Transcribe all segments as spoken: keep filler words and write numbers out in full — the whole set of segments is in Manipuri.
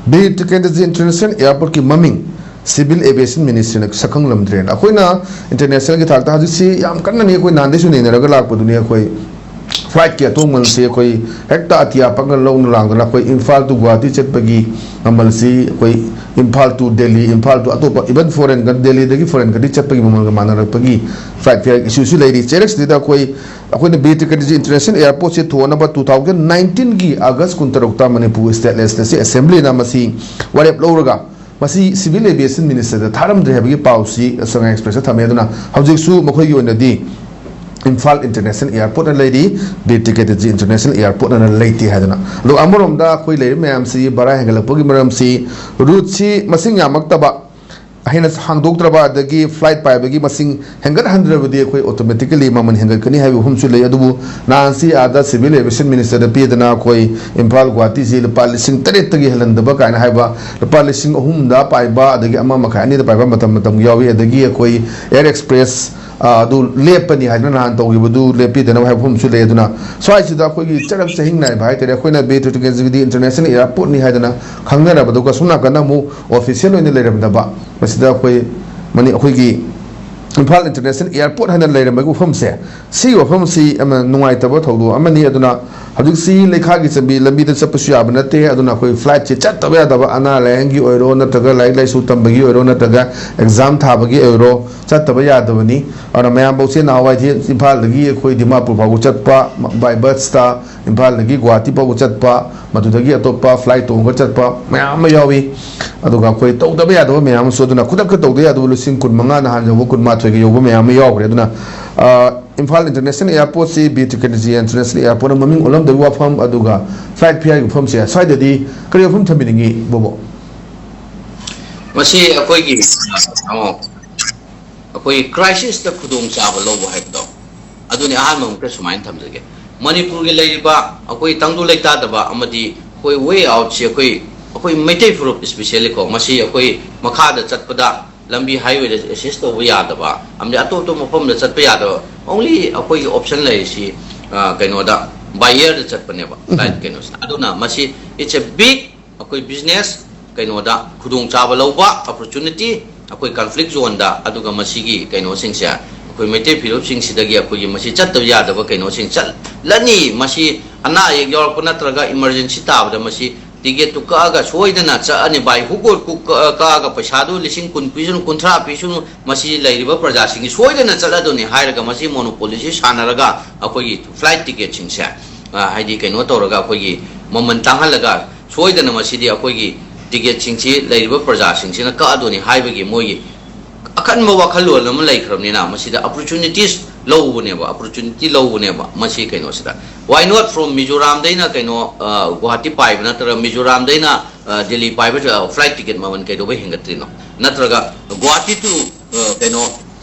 ꯕꯤꯔ ꯇꯤꯀꯦꯟꯗ꯭ꯔꯖꯤ ꯏꯟꯇꯔꯅꯦꯁꯅꯦꯜ ꯑꯦꯌꯥꯔꯄꯣꯔꯠꯀꯤ ꯃꯃꯤꯡ ꯁꯤꯚꯤꯜ ꯑꯦꯚꯤꯌꯦꯁꯟ ꯃꯤꯅꯤꯁꯇ꯭ꯔꯤꯅ ꯁꯛꯈꯪꯂꯝꯗ꯭ꯔꯦꯅ꯫ ꯑꯩꯈꯣꯏꯅ ꯏꯟꯇꯔꯅꯦꯁꯅꯦꯜꯒꯤ ꯊꯥꯛꯇ ꯍꯧꯖꯤꯛꯁꯤ ꯌꯥꯝ ꯀꯟꯅꯅꯤ ꯑꯩꯈꯣꯏ ꯅꯍꯥꯟꯗꯩꯁꯨ ꯅꯩꯅꯔꯒ ꯂꯥꯛꯄꯗꯨꯅꯤ꯫ ꯑꯩꯈꯣꯏ ꯐ꯭ꯂꯥꯏꯠꯀꯤ ꯑꯇꯣꯡ ꯃꯃꯜꯁꯤ ꯑꯩꯈꯣꯏ ꯍꯦꯛꯇ ꯑꯇꯤꯌꯥ ꯄꯪꯒ ꯂꯧꯅ ꯂꯥꯡꯗꯅ ꯑꯩꯈꯣꯏ ꯏꯝꯐꯥꯜ to ꯒꯨꯋꯥꯍꯥꯇꯤ ꯆꯠꯄꯒꯤ ꯃꯃꯜꯁꯤ ꯑꯩꯈꯣꯏ ꯏꯝꯐꯥꯜ to ꯗꯦꯜꯂꯤ, ꯏꯝꯐꯥꯜ to ꯑꯇꯣꯞꯄ, even foreign ꯀ-, ꯗꯦꯜꯂꯤꯗꯒꯤ foreign ꯀꯗꯤ ꯆꯠꯄꯒꯤ ꯃꯃꯜꯒ ꯃꯥꯟꯅꯔꯛꯄꯒꯤ flight fare issue ꯁꯨ ꯂꯩꯔꯤ꯫ ꯆꯩꯔꯛꯁꯤꯗ ꯑꯩꯈꯣꯏ ꯑꯩꯈꯣꯏꯅ ꯕꯤꯔ ꯇꯤꯀꯦꯟꯗ꯭ꯔꯖꯤ ꯏꯟꯇꯔꯅꯦꯁꯅꯦꯜ ꯑꯦꯌꯥꯔꯄꯣꯔꯠꯁꯤ ꯊꯣꯟꯅꯕ two thousand nineteen ꯒꯤ ꯑꯥꯒꯁ ꯀꯨꯟꯇꯔꯨꯛꯇ ꯃꯅꯤꯄꯨꯔ ꯁ꯭ꯇꯦꯠ ꯂꯦꯖꯤꯁꯂꯦꯇꯤꯚ ꯑꯦꯁꯦꯝꯕ꯭ꯂꯤꯅ ꯃꯁꯤ ꯋꯥꯔꯦꯞ ꯂꯧꯔꯒ ꯃꯁꯤ ꯁꯤꯚꯤꯜ ꯑꯦꯚꯤꯌꯦꯁꯟ ꯃꯤꯅꯤꯁꯇꯔꯗ ꯊꯥꯔꯝꯗ꯭ꯔꯦ ꯍꯥꯏꯕꯒꯤ ꯄꯥꯎꯁꯤ ꯁꯉꯥꯏ ꯑꯦꯛꯁꯄ꯭ꯔꯦꯁꯇ ꯊꯝꯃꯦ꯫ ꯑꯗꯨꯅ ꯍꯧꯖꯤꯛꯁꯨ ꯃꯈꯣꯏꯒꯤ ꯑꯣꯏꯅꯗꯤ ꯏꯝꯐꯥꯜ ꯏꯟꯇꯔꯅꯦꯁꯅꯦꯜ ꯑꯦꯌꯥꯔꯄꯣꯔꯠꯅ ꯂꯩꯔꯤ, ꯕꯤꯔ ꯇꯤꯀꯦꯟꯗ꯭ꯔꯖꯤ ꯏꯟꯇꯔꯅꯦꯁꯅꯦꯜ ꯑꯦꯌꯥꯔꯄꯣꯔꯠꯅ ꯂꯩꯇꯦ ꯍꯥꯏꯗꯅ꯫ ꯑꯗꯣ ꯑꯃꯔꯣꯝꯗ ꯑꯩꯈꯣꯏ ꯂꯩꯔꯤꯕ ꯃꯌꯥꯝꯁꯤ ꯚꯔꯥ ꯍꯦꯟꯒꯠꯂꯛꯄꯒꯤ ꯃꯔꯝꯁꯤ ꯔꯨꯠꯁꯤ ꯃꯁꯤꯡ ꯌꯥꯝꯃꯛꯇꯕ, ꯍꯦꯟꯅ ꯍꯥꯡꯗꯣꯛꯇ꯭ꯔꯕ, ꯑꯗꯒꯤ ꯐ꯭ꯂꯥꯏꯠ ꯄꯥꯏꯕꯒꯤ ꯃꯁꯤꯡ ꯍꯦꯟꯒꯠꯍꯟꯗ꯭ꯔꯕꯗꯤ ꯑꯩꯈꯣꯏ ꯑꯣꯇꯣꯃꯦꯇꯤꯀꯦꯂꯤ ꯃꯃꯜ ꯍꯦꯟꯒꯠꯀꯅꯤ ꯍꯥꯏꯕ ꯋꯥꯐꯝꯁꯨ ꯂꯩ꯫ ꯑꯗꯨꯕꯨ ꯅꯍꯥꯟꯁꯤ ꯑꯥꯗ ꯁꯤꯚꯤꯜ ꯑꯦꯚꯤꯌꯦꯁꯟ ꯃꯤꯅꯤꯁꯇꯔꯗ ꯄꯤꯗꯅ ꯑꯩꯈꯣꯏ ꯏꯝꯐꯥꯜ ꯒꯨꯋꯥꯍꯥꯇꯤꯁꯤ ꯂꯨꯄꯥ ꯂꯤꯁꯤꯡ ꯇꯔꯦꯠꯇꯒꯤ ꯍꯦꯜꯍꯟꯗꯕ ꯀꯥꯏꯅ ꯍꯥꯏꯕ, ꯂꯨꯄꯥ ꯂꯤꯁꯤꯡ ꯑꯍꯨꯝꯗ ꯄꯥꯏꯕ, ꯑꯗꯒꯤ ꯑꯃ ꯃꯈꯥꯏ ꯑꯅꯤꯗ ꯄꯥꯏꯕ ꯃꯇꯝ ꯃꯇꯝꯒꯤ ꯌꯥꯎꯏ꯫ ꯑꯗꯒꯤ ꯑꯩꯈꯣꯏ ꯑꯦꯌꯔ ꯑꯦꯛꯁꯄ꯭ꯔꯦꯁ, ꯑ, ꯑꯗꯨ ꯂꯦꯞꯄꯅꯤ ꯍꯥꯏꯗꯅ ꯅꯍꯥꯟ ꯇꯧꯈꯤꯕꯗꯨ ꯂꯦꯞꯄꯤꯗꯅꯕ ꯍꯥꯏꯕ ꯋꯥꯐꯝꯁꯨ ꯂꯩ꯫ ꯑꯗꯨꯅ ꯁ꯭ꯋꯥꯏꯁꯤꯗ ꯑꯩꯈꯣꯏꯒꯤ ꯆꯔꯛ ꯆꯍꯤꯡ ꯅꯥꯏꯕ ꯍꯥꯏꯇꯥꯔꯦ, ꯑꯩꯈꯣꯏꯅ ꯕꯤꯔ ꯇꯤꯀꯦꯟꯗ꯭ꯔꯖꯤꯒꯤꯗꯤ ꯏꯟꯇꯔꯅꯦꯁꯅꯦꯜ ꯑꯦꯌꯥꯔꯄꯣꯔꯠꯅꯤ ꯍꯥꯏꯗꯅ ꯈꯪꯅꯔꯕꯗꯨꯒ ꯁꯣꯝ ꯅꯥꯀꯟꯗ ꯑꯃꯨꯛ ꯑꯣꯐꯤꯁꯤꯌꯦꯜ ꯑꯣꯏꯅ ꯂꯩꯔꯝꯗꯕ, ꯃꯁꯤꯗ ꯑꯩꯈꯣꯏ ꯃꯅꯤ-, ꯑꯩꯈꯣꯏꯒꯤ ꯏꯝꯐꯥꯜ ꯏꯟꯇꯔꯅꯦꯁꯅꯦꯜ ꯑꯦꯌꯥꯔꯄꯣꯔꯠ ꯍꯥꯏꯅ ꯂꯩꯔꯝꯕꯒꯤ ꯋꯥꯐꯝꯁꯦ, ꯁꯤꯒꯤ ꯋꯥꯐꯝꯁꯤ ꯌꯥꯝꯅ ꯅꯨꯡꯉꯥꯏꯇꯕ ꯊꯧꯗꯣꯛ ꯑꯃꯅꯤ꯫ ꯑꯗꯨꯅ ꯍꯧꯖꯤꯛꯁꯤ ꯂꯩꯈꯥꯒꯤ ꯆꯟꯕꯤ ꯂꯝꯕꯤꯗ ꯆꯠꯄꯁꯨ ꯌꯥꯕ ꯅꯠꯇꯦ꯫ ꯑꯗꯨꯅ ꯑꯩꯈꯣꯏ ꯐ꯭ꯂꯥꯏꯠꯁꯦ ꯆꯠꯇꯕ ꯌꯥꯗꯕ, ꯑꯅꯥ ꯂꯥꯏꯌꯦꯡꯒꯤ ꯑꯣꯏꯔꯣ, ꯅꯠꯇ꯭ꯔꯒ ꯂꯥꯏꯔꯤꯛ ꯂꯥꯏꯁꯨ ꯇꯝꯕꯒꯤ ꯑꯣꯏꯔꯣ, ꯅꯠꯇ꯭ꯔꯒ ꯑꯦꯛꯖꯥꯝ ꯊꯥꯕꯒꯤ ꯑꯣꯏꯔꯣ, ꯆꯠꯇꯕ ꯌꯥꯗꯕꯅꯤ꯫ ꯑꯗꯨꯅ ꯃꯌꯥꯝꯐꯧꯁꯦ ꯅꯍꯥꯟꯋꯥꯏꯗꯤ ꯏꯝꯐꯥꯜꯗꯒꯤ ꯑꯩꯈꯣꯏ ꯗꯤꯃꯥꯄꯨꯔ ꯐꯥꯎꯕ ꯆꯠꯄ, ꯕꯥꯏ ꯕꯁꯇ ꯏꯝꯐꯥꯜꯗꯒꯤ ꯒꯨꯋꯥꯍꯥꯇꯤ ꯐꯥꯎꯕ ꯆꯠꯄ, ꯃꯗꯨꯗꯒꯤ ꯑꯇꯣꯞꯄ ꯐ꯭ꯂꯥꯏꯠ ꯇꯣꯡꯉꯒ ꯆꯠꯄ ꯃꯌꯥꯝ ꯑꯃ ꯌꯥꯎꯏ꯫ ꯑꯗꯨꯒ ꯑꯩꯈꯣꯏ ꯇꯧꯗꯕ ꯌꯥꯗꯕ ꯃꯌꯥꯝ ꯑꯃꯁꯨ, ꯑꯗꯨꯅ ꯈꯨꯗꯛꯇ ꯇꯧꯗ ꯌꯥꯗꯕ ꯂꯤꯁꯤꯡ ꯀꯨꯟꯃꯉꯥ, ꯅꯍꯥꯟ ꯌꯧꯕ ꯀꯨꯟꯃꯥꯊꯣꯏꯒ ꯌꯧꯕ ꯃꯌꯥꯝ ꯑꯃ ꯌꯥꯎꯈ꯭ꯔꯦ꯫ ꯑꯗꯨꯅ, ꯑ, ꯏꯝꯐꯥꯜ ꯏꯟꯇꯔꯅꯦꯁꯅꯦꯜ ꯑꯦꯌꯥꯔꯄꯣꯔꯠꯁꯤ ꯕꯤꯔ ꯇꯤꯀꯦꯟꯗ꯭ꯔꯖꯤ ꯏꯟꯇꯔꯅꯦꯁꯅꯦꯜ ꯑꯦꯌꯥꯔꯄꯣꯔꯠꯅ ꯃꯃꯤꯡ ꯑꯣꯜꯂꯝꯗꯕꯒꯤ ꯋꯥꯐꯝ, ꯑꯗꯨꯒ ꯐ꯭ꯂꯥꯏꯠ ꯐꯤꯌꯥꯔꯒꯤ ꯋꯥꯐꯝꯁꯦ ꯁ꯭ꯋꯥꯏꯗꯗꯤ ꯀꯔꯤ ꯋꯥꯐꯝ ꯊꯝꯕꯤꯅꯤꯡꯉꯤ, ꯕꯣꯕꯣ? ꯃꯁꯤ ꯑꯩꯈꯣꯏꯒꯤ, ꯑ, ꯑꯩꯈꯣꯏ ꯀ꯭ꯔꯥꯏꯁꯤꯁꯇ ꯈꯨꯗꯣꯡꯆꯥꯕ ꯂꯧꯕ ꯍꯥꯏꯕꯗꯣ, ꯑꯗꯨꯅꯤ꯫ ꯑꯍꯥꯟꯕ ꯑꯃꯨꯛꯇ ꯁꯨꯃꯥꯏꯅ ꯊꯝꯖꯒꯦ, ꯃꯅꯤꯄꯨꯔꯒꯤ ꯂꯩꯔꯤꯕ ꯑꯩꯈꯣꯏ ꯇꯪꯗꯨ ꯂꯩꯇꯥꯗꯕ ꯑꯃꯗꯤ ꯑꯩꯈꯣꯏ ꯋꯦ ꯑꯥꯎꯠꯁꯤ ꯑꯩꯈꯣꯏ, ꯑꯩꯈꯣꯏ ꯃꯩꯇꯩ ꯐꯨꯔꯨꯞ ꯏꯁꯄꯤꯁꯦꯜꯂꯤ ꯀꯣ, ꯃꯁꯤ ꯑꯩꯈꯣꯏ ꯃꯈꯥꯗ ꯆꯠꯄꯗ ꯂꯝꯕꯤ ꯍꯥꯏꯋꯦꯗ ꯑꯦꯁꯦꯁ ꯇꯧꯕ ꯌꯥꯗꯕ, ꯑꯃꯗꯤ ꯑꯇꯣꯞ ꯑꯇꯣꯞꯄ ꯃꯐꯝꯗ ꯆꯠꯄ ꯌꯥꯗꯕ, ꯑꯣꯡꯂꯤ ꯑꯩꯈꯣꯏꯒꯤ ꯑꯣꯞꯁꯟ ꯂꯩꯔꯤꯁꯤ, ꯑ, ꯀꯩꯅꯣꯗ, ꯕꯥꯏ ꯑꯦꯌꯔꯗ ꯆꯠꯄꯅꯦꯕ, ꯐ꯭ꯂꯥꯏꯠ ꯀꯩꯅꯣꯁꯤꯅ꯫ ꯑꯗꯨꯅ ꯃꯁꯤ, it's a big ꯑꯩꯈꯣꯏ ꯕꯤꯖꯤꯅꯦꯁ ꯀꯩꯅꯣꯗ ꯈꯨꯗꯣꯡꯆꯥꯕ ꯂꯧꯕ, ꯑꯣꯄꯣꯔꯆꯨꯅꯤꯇꯤ ꯑꯩꯈꯣꯏ ꯀꯟꯐ꯭ꯂꯤꯛ ꯖꯣꯟꯗ, ꯑꯗꯨꯒ ꯃꯁꯤꯒꯤ ꯀꯩꯅꯣꯁꯤꯡꯁꯦ, ꯑꯩꯈꯣꯏ ꯃꯩꯇꯩ ꯐꯤꯔꯨꯞꯁꯤꯡꯁꯤꯗꯒꯤ ꯑꯩꯈꯣꯏꯒꯤ ꯃꯁꯤ ꯆꯠꯇꯕ ꯌꯥꯗꯕ ꯀꯩꯅꯣꯁꯤꯡ ꯆꯠꯂꯅꯤ꯫ ꯃꯁꯤ ꯑꯅꯥ ꯑꯌꯦꯛ ꯌꯥꯎꯔꯛꯄ ꯅꯠꯇ꯭ꯔꯒ ꯏꯃꯔꯖꯦꯟꯁꯤ ꯇꯥꯕꯗ ꯃꯁꯤ ꯇꯤꯀꯦꯠꯇꯨ ꯀꯛꯑꯒ ꯁꯣꯏꯗꯅ ꯆꯠꯂꯅꯤ ꯚꯥꯏ꯫ ꯍꯨꯀꯣꯠ ꯀꯨꯛ ꯀꯛꯑ-, ꯀꯛꯑꯒ ꯄꯩꯁꯥꯗꯨ ꯂꯤꯁꯤꯡ ꯀꯨꯟ ꯄꯤꯁꯅꯨ, ꯀꯨꯟꯊ꯭ꯔꯥ ꯄꯤꯁꯅꯨ, ꯃꯁꯤ ꯂꯩꯔꯤꯕ ꯄ꯭ꯔꯖꯥꯁꯤꯡꯒꯤ ꯁꯣꯏꯗꯅ ꯆꯠꯂꯗꯧꯅꯤ ꯍꯥꯏꯔꯒ ꯃꯁꯤ ꯃꯣꯅꯣꯄꯣꯂꯤꯁꯤ ꯁꯥꯟꯅꯔꯒ ꯑꯩꯈꯣꯏꯒꯤ ꯐ꯭ꯂꯥꯏꯠ ꯇꯤꯀꯦꯠꯁꯤꯡꯁꯦ, ꯑ, ꯍꯥꯏꯗꯤ ꯀꯩꯅꯣ ꯇꯧꯔꯒ ꯑꯩꯈꯣꯏꯒꯤ ꯃꯃꯜ ꯇꯥꯡꯍꯜꯂꯒ ꯁꯣꯏꯗꯅ ꯃꯁꯤꯗꯤ ꯑꯩꯈꯣꯏꯒꯤ ꯇꯤꯀꯦꯠꯁꯤꯡꯁꯤ ꯂꯩꯔꯤꯕ ꯄ꯭ꯔꯖꯥꯁꯤꯡꯁꯤꯅ ꯀꯛꯑꯗꯧꯅꯤ ꯍꯥꯏꯕꯒꯤ ꯃꯣꯏꯒꯤ ꯑꯀꯟꯕ ꯋꯥꯈꯜꯂꯣꯟ ꯑꯃ ꯂꯩꯈ꯭ꯔꯕꯅꯤꯅ ꯃꯁꯤꯗ ꯑꯣꯄꯣꯔꯆꯨꯅꯤꯇꯤꯁ ꯂꯧꯕꯅꯦꯕ, ꯑꯣꯄꯣꯔꯆꯨꯅꯤꯇꯤ ꯂꯧꯕꯅꯦꯕ ꯃꯁꯤ ꯀꯩꯅꯣꯁꯤꯗ꯫ Why not from ꯃꯤꯖꯣꯔꯥꯝꯗꯩꯅ ꯀꯩꯅꯣ, ꯑ, ꯒꯨꯋꯥꯍꯥꯇꯤ ꯄꯥꯏꯕ ꯅꯠꯇ꯭ꯔꯒ ꯃꯤꯖꯣꯔꯥꯝꯗꯩꯅ, ꯑ, ꯗꯦꯜꯂꯤ ꯄꯥꯏꯕ, ꯑ, ꯐ꯭ꯂꯥꯏꯠ ꯇꯤꯀꯦꯠ ꯃꯃꯜ ꯀꯩꯗꯧꯕꯩ ꯍꯦꯟꯒꯠꯇ꯭ꯔꯤꯅꯣ? ꯅꯠꯇ꯭ꯔꯒ ꯒꯨꯋꯥꯍꯥꯇꯤ to, ꯑ, ꯀꯩꯅꯣ,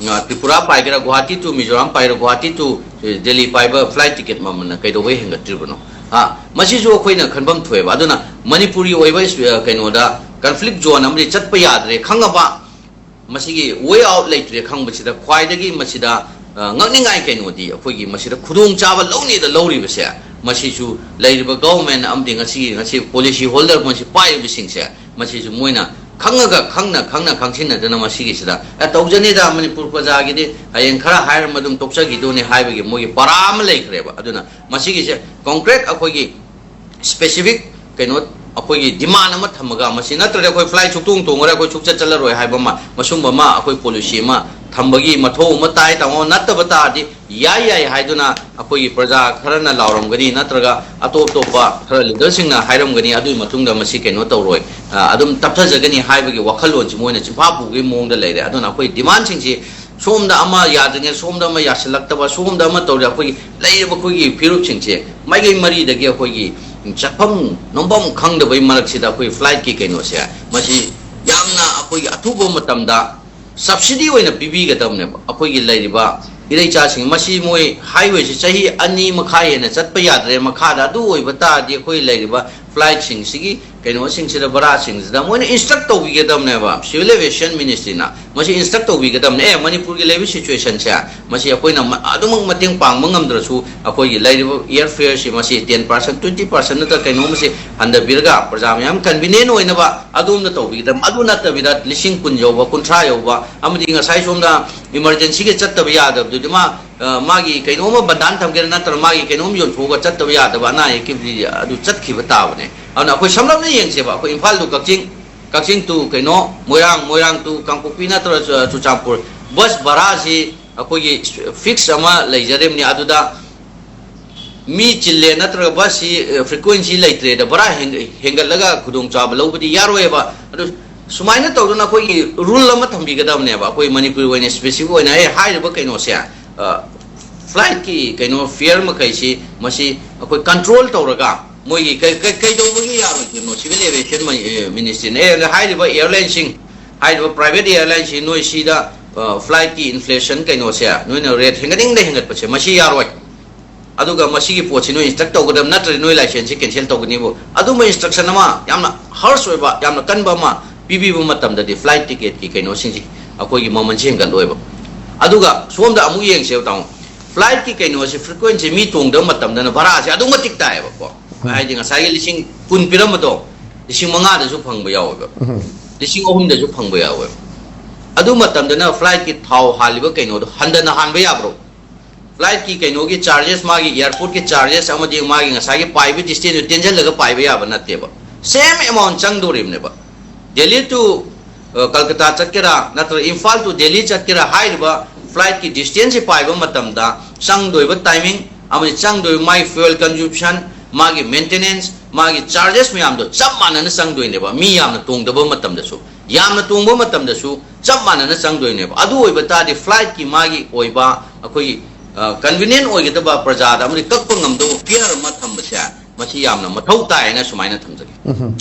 ꯑ, ꯇ꯭ꯔꯤꯄꯨꯔꯥ ꯄꯥꯏꯒꯦꯔꯥ, ꯒꯨꯋꯥꯍꯥꯇꯤ to ꯃꯤꯖꯣꯔꯥꯝ ꯄꯥꯏꯒꯦꯔꯥ, ꯒꯨꯋꯥꯍꯥꯇꯤ to, ꯑ, ꯗꯦꯜꯂꯤ ꯄꯥꯏꯕ ꯐ꯭ꯂꯥꯏꯠ ꯇꯤꯀꯦꯠ ꯃꯃꯜꯅ ꯀꯩꯗꯧꯕꯩ ꯍꯦꯟꯒꯠꯇ꯭ꯔꯤꯕꯅꯣ? ꯑ, ꯃꯁꯤꯁꯨ ꯑꯩꯈꯣꯏꯅ ꯈꯟꯐꯝ ꯊꯣꯛꯑꯦꯕ꯫ ꯑꯗꯨꯅ ꯃꯅꯤꯄꯨꯔꯒꯤ ꯑꯣꯏꯕ, ꯑ, ꯀꯩꯅꯣꯗ ꯀꯟꯐ꯭ꯂꯤꯛ ꯖꯣꯟ ꯑꯃꯗꯤ ꯆꯠꯄ ꯌꯥꯗ꯭ꯔꯦ ꯈꯪꯉꯕ, ꯃꯁꯤꯒꯤ ꯋꯦ ꯑꯥꯎꯠ ꯂꯩꯇ꯭ꯔꯦ ꯈꯪꯕꯁꯤꯗ ꯈ꯭ꯋꯥꯏꯗꯒꯤ ꯃꯁꯤꯗ, ꯑ, ꯉꯛꯅꯤꯡꯉꯥꯏ ꯀꯩꯅꯣꯗꯤ ꯑꯩꯈꯣꯏꯒꯤ ꯃꯁꯤꯗ ꯈꯨꯗꯣꯡꯆꯥꯕ ꯂꯧꯅꯤꯗ ꯂꯧꯔꯤꯕꯁꯦ, ꯃꯁꯤꯁꯨ ꯂꯩꯔꯤꯕ ꯒꯚꯔꯟꯃꯦꯟ ꯑꯃꯗꯤ ꯉꯁꯤꯒꯤ, ꯉꯁꯤ ꯄꯣꯂꯤꯁꯤ ꯍꯣꯜꯗꯔ ꯃꯁꯤ ꯄꯥꯏꯔꯤꯕꯁꯤꯡꯁꯦ, ꯃꯁꯤꯁꯨ ꯃꯣꯏꯅ ꯈꯪꯉꯒ, ꯈꯪꯅ, ꯈꯪꯅ ꯈꯪꯁꯤꯟꯅꯗꯅ ꯃꯁꯤꯒꯤꯁꯤꯗ, "ꯑꯦ, ꯇꯧꯖꯅꯤꯗ, ꯃꯅꯤꯄꯨꯔ ꯄ꯭ꯔꯖꯥꯒꯤꯗꯤ ꯍꯌꯦꯡ ꯈꯔ ꯍꯥꯏꯔꯝꯃ ꯑꯗꯨꯝ ꯇꯣꯛꯆꯈꯤꯗꯣꯏꯅꯤ" ꯍꯥꯏꯕꯒꯤ ꯃꯣꯏꯒꯤ ꯄꯔꯥ ꯑꯃ ꯂꯩꯈ꯭ꯔꯦꯕ꯫ ꯑꯗꯨꯅ ꯃꯁꯤꯒꯤꯁꯦ ꯀꯣꯡꯀ꯭ꯔꯦꯠ ꯑꯩꯈꯣꯏꯒꯤ ꯁ꯭ꯄꯦꯁꯤꯐꯤꯛ ꯀꯩꯅꯣ, ꯑꯩꯈꯣꯏꯒꯤ ꯗꯤꯃꯥꯟ ꯑꯃ ꯊꯝꯃꯒ, ꯃꯁꯤ ꯅꯠꯇ꯭ꯔꯗꯤ ꯑꯩꯈꯣꯏ ꯐ꯭ꯂꯥꯏꯠ ꯁꯨꯛꯇꯣꯡ ꯇꯣꯡꯉꯔꯣꯏ, ꯑꯩꯈꯣꯏ ꯁꯨꯛꯆꯠ ꯆꯠꯂꯔꯣꯏ ꯍꯥꯏꯕ ꯑꯃ, ꯃꯁꯨꯝꯕ ꯑꯃ ꯑꯩꯈꯣꯏ ꯄꯣꯂꯤꯁꯤ ꯑꯃ ꯊꯝꯕꯒꯤ ꯃꯊꯧ ꯑꯃ ꯇꯥꯏ, ꯇꯥꯃꯣ꯫ ꯅꯠꯇꯕ ꯇꯥꯔꯗꯤ ꯌꯥꯏ, ꯌꯥꯏ ꯍꯥꯏꯗꯨꯅ ꯑꯩꯈꯣꯏꯒꯤ ꯄ꯭ꯔꯖꯥ ꯈꯔꯅ ꯂꯥꯎꯔꯝꯒꯅꯤ, ꯅꯠꯇ꯭ꯔꯒ ꯑꯇꯣꯞ ꯑꯇꯣꯞꯄ ꯈꯔ ꯂꯤꯗꯔꯁꯤꯡꯅ ꯍꯥꯏꯔꯝꯒꯅꯤ, ꯑꯗꯨꯒꯤ ꯃꯇꯨꯡꯗ ꯃꯁꯤ ꯀꯩꯅꯣ ꯇꯧꯔꯣꯏ, ꯑ, ꯑꯗꯨꯝ ꯇꯞꯊꯖꯒꯅꯤ ꯍꯥꯏꯕꯒꯤ ꯋꯥꯈꯜꯂꯣꯟꯁꯤ ꯃꯣꯏꯅ ꯆꯤꯟꯐꯥ ꯄꯨꯕꯒꯤ ꯃꯑꯣꯡꯗ ꯂꯩꯔꯦ꯫ ꯑꯗꯨꯅ ꯑꯩꯈꯣꯏ ꯗꯤꯃꯥꯟꯁꯤꯡꯁꯤ ꯁꯣꯝꯗ ꯑꯃ ꯌꯥꯗ꯭ꯔꯤꯉꯩ ꯁꯣꯝꯗ ꯑꯃ ꯌꯥꯁꯤꯜꯂꯛꯇꯕ, ꯁꯣꯝꯗ ꯑꯃ ꯇꯧꯔꯤ, ꯑꯩꯈꯣꯏꯒꯤ ꯂꯩꯔꯤꯕ ꯑꯩꯈꯣꯏꯒꯤ ꯐꯤꯔꯨꯞꯁꯤꯡꯁꯦ ꯃꯥꯏꯀꯩ ꯃꯔꯤꯗꯒꯤ ꯑꯩꯈꯣꯏꯒꯤ ꯆꯠꯐꯝ ꯅꯣꯝꯐꯝ ꯈꯪꯗꯕꯒꯤ ꯃꯔꯛꯁꯤꯗ ꯑꯩꯈꯣꯏ ꯐ꯭ꯂꯥꯏꯠꯀꯤ ꯀꯩꯅꯣꯁꯦ, ꯃꯁꯤ ꯌꯥꯝꯅ ꯑꯩꯈꯣꯏꯒꯤ ꯑꯊꯨꯕ ꯃꯇꯝꯗ ꯁꯕꯁꯤꯗꯤ ꯑꯣꯏꯅ ꯄꯤꯕꯤꯒꯗꯕꯅꯦꯕ꯫ ꯑꯩꯈꯣꯏꯒꯤ ꯂꯩꯔꯤꯕ ꯏꯔꯩꯆꯥꯁꯤꯡ, ꯃꯁꯤ ꯃꯣꯏ ꯍꯥꯏꯋꯦꯁꯤ ꯆꯍꯤ ꯑꯅꯤ ꯃꯈꯥꯏ ꯍꯦꯟꯅ ꯆꯠꯄ ꯌꯥꯗ꯭ꯔꯦ ꯃꯈꯥꯗ꯫ ꯑꯗꯨ ꯑꯣꯏꯕ ꯇꯥꯔꯗꯤ ꯑꯩꯈꯣꯏ ꯂꯩꯔꯤꯕ ꯐ꯭ꯂꯥꯏꯠꯁꯤꯡꯁꯤꯒꯤ ꯀꯩꯅꯣꯁꯤꯡꯁꯤꯗ, ꯕꯔꯥꯁꯤꯡꯁꯤꯗ ꯃꯣꯏꯅ instruct ꯇꯧꯕꯤꯒꯗꯕꯅꯦꯕ꯫ Civil Aviation Ministry ꯅ ꯃꯁꯤ instruct ꯇꯧꯕꯤꯒꯗꯕꯅꯦ꯫ ꯑꯦ, ꯃꯅꯤꯄꯨꯔꯒꯤ ꯂꯩꯔꯤꯕ situation ꯁꯦ, ꯃꯁꯤ ꯑꯩꯈꯣꯏꯅ ꯃ-, ꯑꯗꯨꯃꯛ ꯃꯇꯦꯡ ꯄꯥꯡꯕ ꯉꯝꯗ꯭ꯔꯁꯨ, ꯑꯩꯈꯣꯏꯒꯤ ꯂꯩꯔꯤꯕ air fare ꯁꯤ ꯃꯁꯤ ten percent, twenty percent ꯅꯠꯇ꯭ꯔꯒ ꯀꯩꯅꯣꯝꯃꯁꯦ ꯍꯟꯊꯕꯤꯔꯒ, ꯄ꯭ꯔꯖꯥ ꯃꯌꯥꯝ convenient ꯑꯣꯏꯅꯕ ꯑꯗꯣꯝꯗ ꯇꯧꯕꯤꯒꯗꯕ꯫ ꯑꯗꯨ ꯅꯠꯇꯕꯤꯗ ꯂꯤꯁꯤꯡ ꯀꯨꯟ ꯌꯧꯕ, ꯀꯨꯟꯊ꯭ꯔꯥ ꯌꯧꯕ, ꯑꯃꯗꯤ ꯉꯁꯥꯏ ꯁꯣꯝꯗ emergency ꯒꯤ ꯆꯠꯇꯕ ꯌꯥꯗꯕꯗꯨꯗꯤ ꯃꯥ, ꯑ, ꯃꯥꯒꯤ ꯀꯩꯅꯣꯝꯃ ꯕꯟꯗꯥꯟ ꯊꯝꯒꯦꯔꯥ ꯅꯠꯇ꯭ꯔꯒ ꯃꯥꯒꯤ ꯀꯩꯅꯣꯝ ꯌꯣꯟꯊꯣꯛꯑꯒ ꯆꯠꯇꯕ ꯌꯥꯗꯕ ꯑꯅꯥ ꯑꯌꯦꯛꯀꯤꯕꯨꯗꯤ ꯑꯗꯨ ꯆꯠꯈꯤꯕ ꯇꯥꯕꯅꯦ꯫ ꯑꯗꯨꯅ ꯑꯩꯈꯣꯏ ꯁꯝꯂꯞꯅ ꯌꯦꯡꯁꯦꯕ, ꯑꯩꯈꯣꯏ Imphal to Kakching, Kakching to ꯀꯩꯅꯣ, ꯃꯣꯏꯔꯥꯡ, ꯃꯣꯏꯔꯥꯡ to ꯀꯥꯡꯄꯣꯛꯄꯤ ꯅꯠꯇ꯭ꯔꯒ ꯆꯨ-, ꯆꯨꯔꯆꯥꯟꯄꯨꯔ, ꯕꯁ ꯚꯔꯥꯁꯤ ꯑꯩꯈꯣꯏꯒꯤ fix ꯑꯃ ꯂꯩꯖꯔꯤꯕꯅꯤ꯫ ꯑꯗꯨꯗ ꯃꯤ ꯆꯤꯜꯂꯦ ꯅꯠꯇ꯭ꯔꯒ ꯕꯁꯁꯤ, ꯑ, frequency ꯂꯩꯇ꯭ꯔꯦꯗ ꯚꯔꯥ ꯍꯦꯟ-, ꯍꯦꯟꯒꯠꯂꯒ ꯈꯨꯗꯣꯡꯆꯥꯕ ꯂꯧꯕꯗꯤ ꯌꯥꯔꯣꯏꯕ꯫ ꯑꯗꯨ ꯁꯨꯃꯥꯏꯅ ꯇꯧꯗꯅ ꯑꯩꯈꯣꯏꯒꯤ rule ꯑꯃ ꯊꯝꯕꯤꯒꯗꯕꯅꯦꯕ, ꯑꯩꯈꯣꯏ ꯃꯅꯤꯄꯨꯔꯒꯤ ꯑꯣꯏꯅ specific ꯑꯣꯏꯅ꯫ ꯑꯦ, ꯍꯥꯏꯔꯤꯕ ꯀꯩꯅꯣꯁꯦ, ꯑ, flight ꯀꯤ ꯀꯩꯅꯣ fare ꯃꯈꯩꯁꯤ ꯃꯁꯤ ꯑꯩꯈꯣꯏ control ꯇꯧꯔꯒ, ꯃꯣꯏꯒꯤ ꯀꯩ-, ꯀꯩ-, ꯀꯩꯗꯧꯕꯒꯤ ꯌꯥꯔꯣꯏꯗꯣꯏꯅꯣ? Civil Aviation ꯃ-, ꯑꯦ, Ministry ꯅ, ꯑꯦ, ꯍꯥꯏꯔꯤꯕ airline ꯁꯤꯡ, ꯍꯥꯏꯔꯤꯕ private airline ꯁꯤ ꯅꯣꯏ ꯁꯤꯗ, ꯑ, flight ꯀꯤ inflation ꯀꯩꯅꯣꯁꯦ, ꯅꯣꯏꯅ rate ꯍꯦꯟꯒꯠꯅꯤꯡꯗ ꯍꯦꯟꯒꯠꯄꯁꯦ, ꯃꯁꯤ ꯌꯥꯔꯣꯏ꯫ ꯑꯗꯨꯒ ꯃꯁꯤꯒꯤ ꯄꯣꯠꯁꯤ ꯅꯣꯏ instruct ꯇꯧꯒꯗꯕ, ꯅꯠꯇ꯭ꯔꯗꯤ ꯅꯣꯏ license ꯁꯤ cancel ꯇꯧꯒꯅꯤꯕꯨ꯫ ꯑꯗꯨꯝꯕ instruction ꯑꯃ, ꯌꯥꯝꯅ harsh ꯑꯣꯏꯕ, ꯌꯥꯝꯅ ꯀꯟꯕ ꯑꯃ ꯄꯤꯕꯤꯕ ꯃꯇꯝꯗꯗꯤ flight ticket ꯀꯤ ꯀꯩꯅꯣꯁꯤꯡꯁꯤ, ꯑꯩꯈꯣꯏꯒꯤ ꯃꯃꯜꯁꯤ ꯍꯦꯟꯒꯠꯂꯣꯏꯕ꯫ ꯑꯗꯨꯒ ꯁꯣꯝꯗ ꯑꯃꯨꯛ ꯌꯦꯡꯁꯦꯕ, ꯇꯥꯃꯣ꯫ Flight ꯀꯤ ꯀꯩꯅꯣꯁꯤ, frequency ꯃꯤ ꯇꯣꯡꯗꯕ ꯃꯇꯝꯗꯅ ꯚꯔꯥꯁꯦ ꯑꯗꯨꯛ ꯃꯇꯤꯛ ꯇꯥꯏꯌꯦꯕꯀꯣ꯫ ꯎꯝ꯫ ꯍꯥꯏꯗꯤ ꯉꯁꯥꯏꯒꯤ ꯂꯤꯁꯤꯡ ꯀꯨꯟ ꯄꯤꯔꯝꯕꯗꯣ, ꯂꯤꯁꯤꯡ ꯃꯉꯥꯗꯁꯨ ꯐꯪꯕ ꯌꯥꯎꯋꯦꯕ꯫ ꯎꯝ꯫ ꯂꯤꯁꯤꯡ ꯑꯍꯨꯝꯗꯁꯨ ꯐꯪꯕ ꯌꯥꯎꯋꯦꯕ꯫ ꯑꯗꯨ ꯃꯇꯝꯗꯅ flight ꯀꯤ ꯊꯥꯎ ꯍꯥꯜꯂꯤꯕ ꯀꯩꯅꯣꯗꯣ ꯍꯟꯗꯅ ꯍꯥꯟꯕ ꯌꯥꯕ꯭ꯔꯣ? Flight ꯀꯤ ꯀꯩꯅꯣꯒꯤ charges, ꯃꯥꯒꯤ airport ꯀꯤ charges ꯑꯃꯗꯤ ꯃꯥꯒꯤ ꯉꯁꯥꯏꯒꯤ ꯄꯥꯏꯕ distance ꯇꯨ ꯇꯦꯟꯁꯤꯜꯂꯒ ꯄꯥꯏꯕ ꯌꯥꯕ ꯅꯠꯇꯦꯕ꯫ Same amount ꯆꯪꯗꯣꯔꯤꯕꯅꯦꯕ꯫ Delhi to, ꯑ, Kolkata ꯆꯠꯀꯦꯔꯥ, ꯅꯠꯇ꯭ꯔꯒ ꯏꯝꯐꯥꯜ to Delhi ꯆꯠꯀꯦꯔꯥ, ꯍꯥꯏꯔꯤꯕ flight ꯀꯤ distance ꯁꯤ ꯄꯥꯏꯕ ꯃꯇꯝꯗ ꯆꯪꯗꯣꯏꯕ timing ꯑꯃꯗꯤ ꯆꯪꯗꯣꯏꯕ ꯃꯥꯒꯤ fuel consumption, ꯃꯥꯒꯤ maintenance, ꯃꯥꯒꯤ charges ꯃꯌꯥꯝꯗꯣ ꯆꯞ ꯃꯥꯟꯅꯅ ꯆꯪꯗꯣꯏꯅꯦꯕ꯫ ꯃꯤ ꯌꯥꯝꯅ ꯇꯣꯡꯗꯕ ꯃꯇꯝꯗꯁꯨ, ꯌꯥꯝꯅ ꯇꯣꯡꯕ ꯃꯇꯝꯗꯁꯨ ꯆꯞ ꯃꯥꯟꯅꯅ ꯆꯪꯗꯣꯏꯅꯦꯕ꯫ ꯑꯗꯨ ꯑꯣꯏꯕ ꯇꯥꯔꯗꯤ flight ꯀꯤ ꯃꯥꯒꯤ ꯑꯣꯏꯕ ꯑꯩꯈꯣꯏꯒꯤ, ꯑ, convenient ꯑꯣꯏꯒꯗꯕ, ꯄ꯭ꯔꯖꯥꯗ ꯑꯃꯗꯤ ꯀꯛꯄ ꯉꯝꯗꯧꯕ fare ꯑꯃ ꯊꯝꯕꯁꯦ, ꯃꯁꯤ ꯌꯥꯝꯅ ꯃꯊꯧ ꯇꯥꯏ ꯍꯥꯏꯅ ꯁꯨꯃꯥꯏꯅ ꯊꯝꯖꯒꯦ꯫ ꯎꯝ꯫